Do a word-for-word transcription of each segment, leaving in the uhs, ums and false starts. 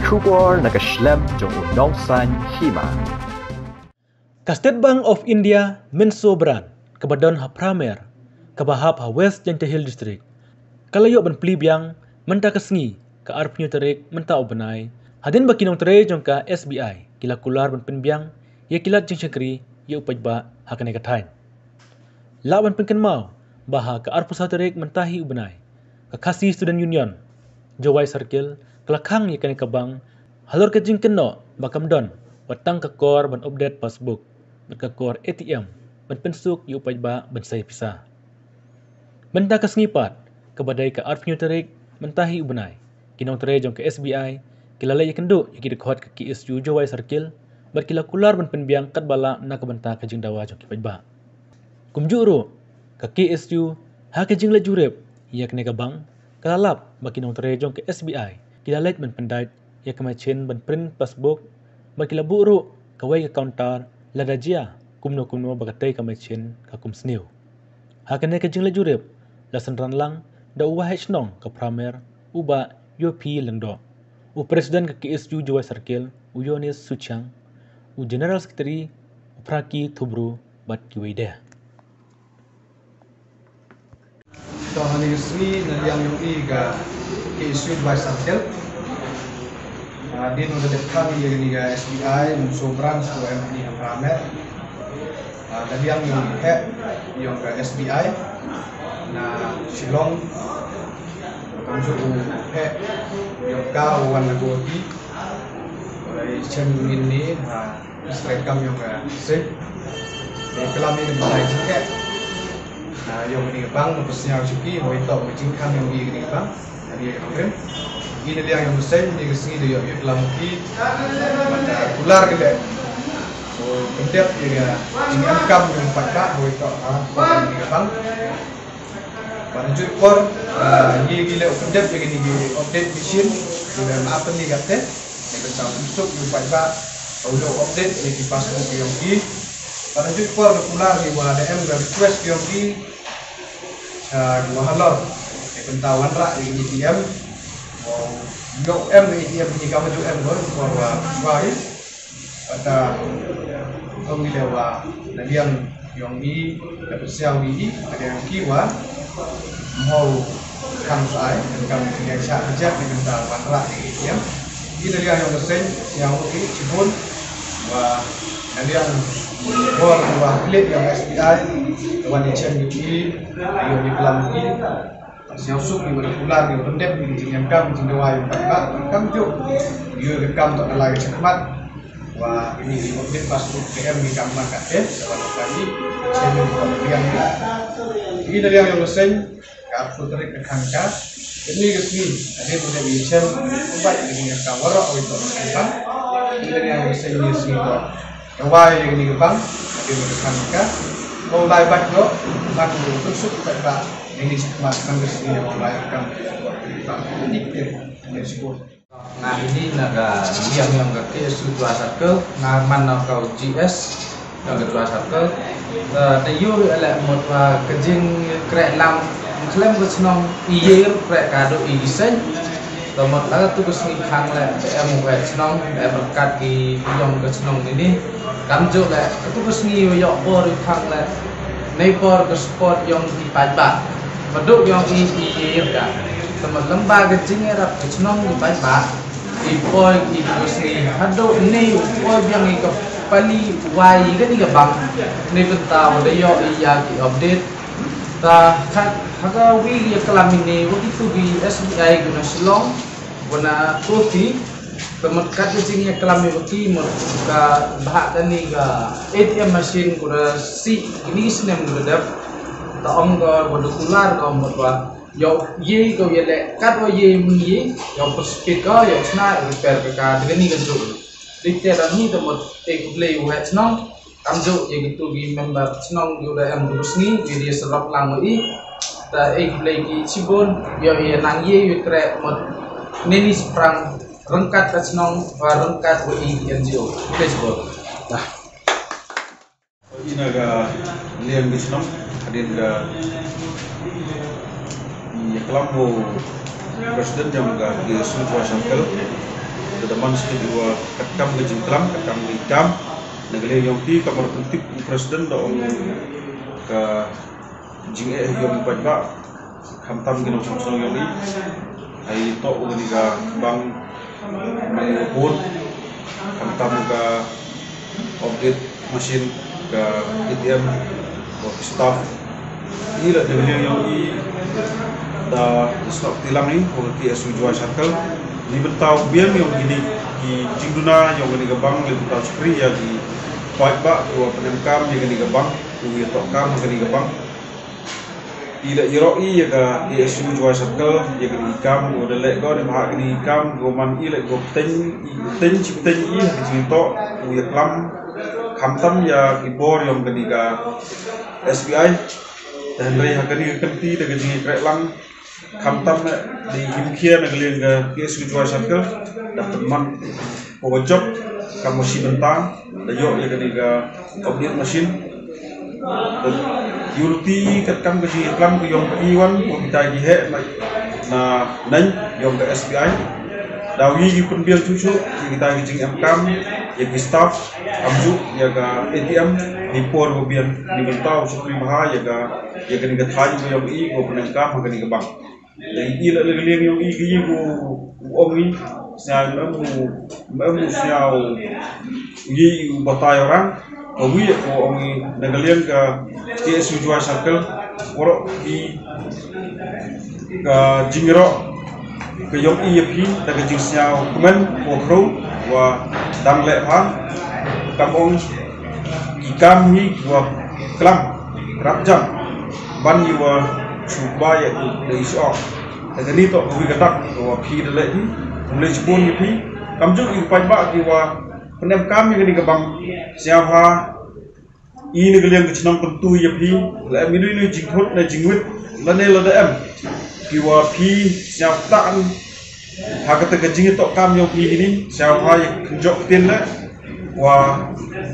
Khubor na ka shlem jong u nongsan hima. Ka State Bank of India Minso Branch kaba don ha Pramer, kaba hap ha West Jaintia Hills District, ka la ïoh ban plie biang mynta ka sngi, ka arphew tarik mynta u bnai, hadien ba ki nongtrei jong ka S B I ki la kular ban pynbiang ïa ki lad jingshakri ïa u paidbah ha kane ka thaiñ. Lah ban pynkynmaw ba ha ka arphew saw tarik mynta hi u bnai, ka Khasi Student Union Jowai Circle ka la khang ïa kane ka bank halor ka jingkynnoh ba kam don wat tang ka kor ban update passbook bad ka kor A T M ban pynsuk ïa u paidbah ban sei pisa. Mynta ka sngi pat, kaba dei ka arphew tarik mynta hi u bnai, ki nongtrei jong ka S B I ki la leit ïakynduh ïa ki dkhot ka K S U Jowai Circle bad ki la kular ban pynbiang katba lah na ka bynta ka jingdawa jong ki paidbah. Kumjuh ruh, ka K S U ha ka jingleit jurip ïa kane ka bank ka la lap ba ki nongtrei jong ka S B I ki la leit ban pyndait ïa ka machine ban print passbook bad ki la buh ruh kawei ka counter lada jia kumno kumno ba katei ka machine ka kum sniew. Ha kane ka jingleit jurip la synran lang da u Waheh Shnong ka Pramer, u Bah Yopi Lyngdoh, u President ka K S U Jowai Circle, u Yonis Suchiang, u General Secretary, u Phraki Thubru bad kiwei de. To, ha kane ka sngi na liang jong i ka K S U Jowai Circle, ah, dei na ka dep khang ïa kane ka S B I Minso Branch, ko em ni ha Pramer. Ah, na liang jong i heh jong ka S B I na Shillong, kumjuh u heh jong ka u wan na Guwahati. Ïa i chem ngin ni ha Israel kam ïong ka seng. Ïa klam ïa ka bynta jingeh, ah, ïong kane ka bank, ka pynshai shuki, hoi tok ka jingkhang ïong ïa kane ka bank. Ïa kane ka bank rim. Ïa na liang ïong ka seng, ïa ka sngi da ïoh ïa klam ki. Bad, ah, kular ki leh. So, pyndep ïa ka jingem kam ïong pat ka, hoi tok, ah, ïong kane ka bank. Bad ha juh i por, ah, ngi ngi leh u pyndep ïa kine ki update machine, ngi leh ma pynlong kata, ïa ka sa pynsuk ïa u paidbah, u leh update ïa ki passbook ïong ki. Bad ha juh i por da kular ngi ba da em ka request ïong ki, ah, ki ba halor, ïa ka bynta wanrah ïa ka A T M, u leh em ka A T M ngi ka ma juh em ko, i por wa, wa i. Kata, ong i leh wa, na liang ïong i, na pynshai ïong i, na liang ki wa, mho kham shai, na kam ki liang shah reject, na kam ta wanrah ïa ki ïa. I na liang ïong ka seng, ïong i, shibun, wa, na liang bor wa klik ïong S B I, wan i chen ïong i, ïong i klam i, Sngewsuk ïa u da kular ïa u pyndep ïa ka jingïakam jingdawa ïa u paidbah, kam juh ïa ka kam to ka lai ka shakhmat. Wa ini ïa u pyndep passbook P M ïa ka kam man ka teh, sa ka lai chairman ka biang ïa. Ïa na liang ïong ka seng ka arphew tarik ka khang ka. Kane ka sngi hadien ba dei ïa chem kumba ïa ka jingïakam waroh ïa to ka kam. Ïa na liang ïong ka seng ïa sngi to. Ka wai ïa kane ka bank, ka dei ka tang ka. Ko lai bad ko, bad ko, ko suk bad ba. Ini suk ma kan ka sini ko lai kam. Ini ke, ini suk. Na ini na ka liang ïong ka K S U Jowai Circle, na man na ka G S, na ka Jowai Circle. Eh, te ïoh ïa leh mut ba ka jingkhreh lam khlem ka shnong i ïa khreh ka do i giseng. Te mut la katu ka sngi khang leh te em u heh shnong, te em ryngkat ki ïong ka shnong nini. Kam juh leh katu ka sngi u ïoh bor i khang leh. Nei por ka sport ïong ki paidbah. Ba duk ïong i i i ka. Te mut lem ba ka jingïarap ka shnong ki paidbah. I poi i ka sngi haduh nei u poi biang i ka pali wai i ka ni ka bang. Nei bynta u da ïoh i ïa ki update. Ta khat ha ka wi ïa klam ine wa kitu ki S B I ki na Shillong, wa na Kothi, ka mut kat ka jingïaklam ïa ki mut ka bha kane ka A T M machine ko da si kini snem ko da dep, ta ong ka wa da kular ka mut wa ïa ïa ko ïa leh kat wa ïa mynni ïa pyrspit ka ïa chna ïa per ka ka da kani ka juk. Dei te da ni ta mut te khublei u heh shnong. Kam juh ïa kitu ki member shnong ïa u da em tu sngi ïa dei sarok lang wa i. Ta ei khublei ki chibun ïa ïa nang ïa ïa treh mut neni sprang ryngkat ka shnong wa ryngkat wa i ki N G O. Khublei chibun. Dah. Ina ka liang ki shnong hadien ka ïa klam u president jong ka K S U Jowai Circle. Te da man sngewthuh wa katkam ka jingklam, katkam ka jingkam, na ka liang yong phi, ka mar pyntip u president da ong ka jingeh yong u paidbah, khamtam ki nongshong shnong yong i, ai toh u kani ka bang, man u bun, khamtam ka update machine, ka A T M, wa ki staff. I la dang liang yong i da, da snoh tilang i, wa ka K S U Jowai Circle. Ni bynta u biang yong kini ki jingduna yong kani ka bang, ni bynta u shakri ya ki paidbah, ki wa pynem kam ya kani ka bang, ki wa ya toh kam ya kani ka bang. I la ïaroh i ya ka K S U Jowai Circle, ya kani ka kam, ki wa da leh ko, ni bha kani ka kam, ki wa man i la ko pteng, i pteng, chi pteng i, ha ka jingtoh, ki wa ya klam, khamtam ya ki bor yong kani ka S B I, te hynrei ha kani ka kynti da ka jingïakreh lang, khamtam eh, da i him khia na ka liang ka K S U Jowai Circle, da pynman, ko ka jop, kam wa shi bynta, da yoh ya kani ka update machine. Da ïulti katkam ka jingïaklam ka yong ki wan, ko kita ki heh, na, na neng, yong ka S B I. Da wi ki pynbiang chuchu, ya kita ki jingem kam, ya ki staff, kam ju, ya ka A T M, ni por ko biang, ni bynta u shakri bha, ya ka, ya kani ka thaiñ ko yong i, ko pynem kam, ha kani ka bang. Dei i la, la ka liang yong i ka i ko, ko ong i, sñiaw em u, em u sñiaw i u batai orang, ka wi ko ong i, na ka liang ka K S U Jowai Circle, waroh i ka jingïaroh, ka yong i ya phi, da ka jingsñiaw kmen, ko khrew, wa dang leh pha, kam ong, i kam hi, wa klam, rap jam, ban i wa, shu ba ya, da i shu ong. Da kani toh ka wi ka dak, ka wa phi da leh phi, kum leh shibun ya phi, kam ju i paidbah ki wa, pynem kam ya kani ka bang, sñiaw ha, i na ka liang ka chnong kyntu ya phi, la em inu inu jingthut na jingwit, la ne la da em, ki wa phi, sñiaw tan, ha kata ka jingtoh kam yong phi ini, sñiaw ha ya kynjoh ktien le, wa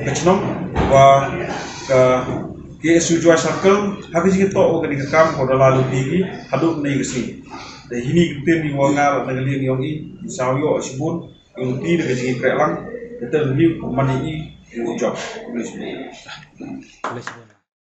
ka chnong, wa ka K S U Jowai Circle, ha ka jingtoh wa kani ka kam ko da la lu phi ki, haduh ne ka sngi. Da hini ka ktien i wa nga na ka liang yong i, sñiaw yoh shibun, ïulti da ka jingïakreh lang, da te ni ko man i, i wa jop. Khublei shibun.